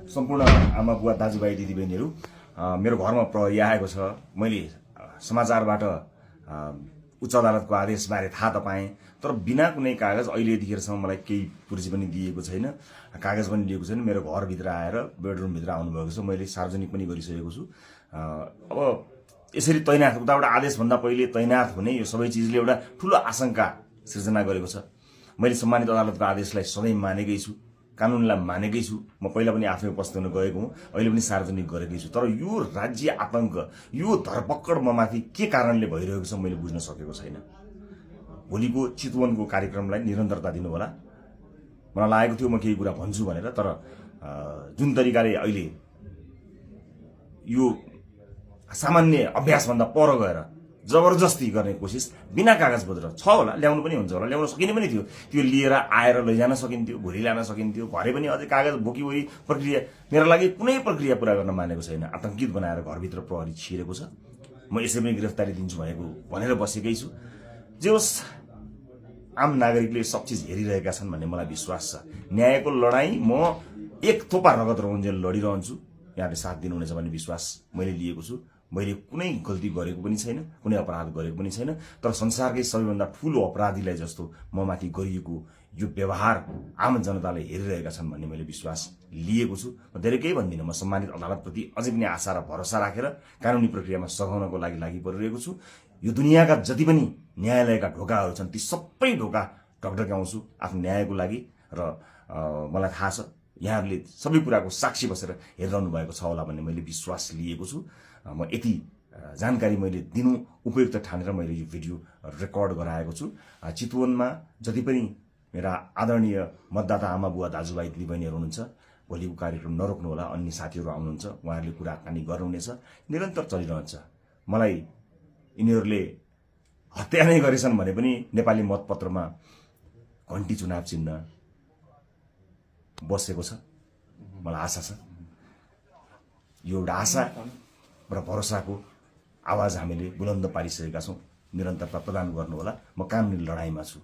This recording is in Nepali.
सम्पूर्ण आमा बुवा दाजुभाइ दिदीबहिनीहरू मेरो घरमा प्रहरी आएको छ। मैले समाचारबाट उच्च अदालतको आदेशबारे थाहा त पाएँ, तर बिना कुनै कागज अहिले यतिखेरसम्म मलाई केही पुर्जी पनि दिएको छैन, कागज पनि लिएको छैन। मेरो घरभित्र आएर बेडरुमभित्र आउनुभएको छ, मैले सार्वजनिक पनि गरिसकेको छु। अब यसरी तैनाथ उताबाट आदेशभन्दा पहिले तैनाथ हुने यो सबै चिजले एउटा ठुलो आशंका सिर्जना गरेको छ। मैले सम्मानित अदालतको आदेशलाई सधैँ मानेकै छु, कानुनलाई मानेकै छु। म पहिला पनि आफै उपस्थित हुन गएको हुँ, अहिले पनि सार्वजनिक गरेकै छु। तर यो राज्य आतंक, यो धरपकड ममाथि के कारणले भइरहेको छ मैले बुझ्न सकेको छैन। भोलिको चितवनको कार्यक्रमलाई निरन्तरता दिनु होला। मलाई लागेको थियो म केही कुरा भन्छु भनेर, तर जुन तरिकाले अहिले यो सामान्य अभ्यासभन्दा पर गएर जबरजस्ती गर्ने कोसिस बिना कागजपत्र छ होला, ल्याउनु पनि हुन्छ होला, ल्याउन सकिने पनि थियो। त्यो लिएर आएर लैजान सकिन्थ्यो, भोलि ल्याउन सकिन्थ्यो। भरे पनि अझै कागज बोकीवरी प्रक्रिया मेरो लागि कुनै प्रक्रिया पूरा गर्न मानेको छैन। आतंकित बनाएर घरभित्र प्रहरी छिरेको छ। म यसै पनि गिरफ्तारी दिन्छु भनेर बसेकै छु। जे होस्, आम नागरिकले सब चिज हेरिरहेका छन् भन्ने मलाई विश्वास छ। न्यायको लडाईँ म एक थोपा रगत रहुन्जेल लडिरहन्छु। यहाँले साथ दिनुहुनेछ भन्ने विश्वास मैले लिएको छु। मैले कुनै गल्ती गरेको पनि छैन, कुनै अपराध गरेको पनि छैन, तर संसारकै सबैभन्दा ठूलो अपराधीलाई जस्तो ममाथि गरिएको यो व्यवहार आम जनताले हेरिरहेका छन् भन्ने मैले विश्वास लिएको छु। म धेरै केही भन्दिनँ। म सम्मानित अदालतप्रति अझै पनि आशा र भरोसा राखेर कानुनी प्रक्रियामा सघाउनको लागि परिरहेको छु। यो दुनियाँका जति पनि न्यायालयका ढोकाहरू छन् ती सबै ढोका ढकढक्याउँछु आफ्नो न्यायको लागि। र मलाई थाहा छ यहाँहरूले सबै कुराको साक्षी बसेर हेरिरहनु भएको छ होला भन्ने मैले विश्वास लिएको छु। म यति जानकारी मैले दिनु उपयुक्त ठानेर मैले यो भिडियो रेकर्ड गराएको छु। चितवनमा जति पनि मेरा आदरणीय मतदाता आमा बुवा दाजुभाइ दिदीबहिनीहरू हुनुहुन्छ, भोलिको कार्यक्रम नरोक्नु होला। अन्य साथीहरू आउनुहुन्छ, उहाँहरूले कुराकानी गर्नुहुनेछ, निरन्तर चलिरहन्छ। मलाई यिनीहरूले हत्या नै गरेछन् भने पनि नेपाली मतपत्रमा घण्टी चुनाव चिन्ह बसेको छ। मलाई आशा छ, यो एउटा आशा र भरोसाको आवाज हामीले बुलन्द पारिसकेका छौँ। निरन्तरता प्रदान गर्नुहोला। म कानुनी लडाईँमा छु।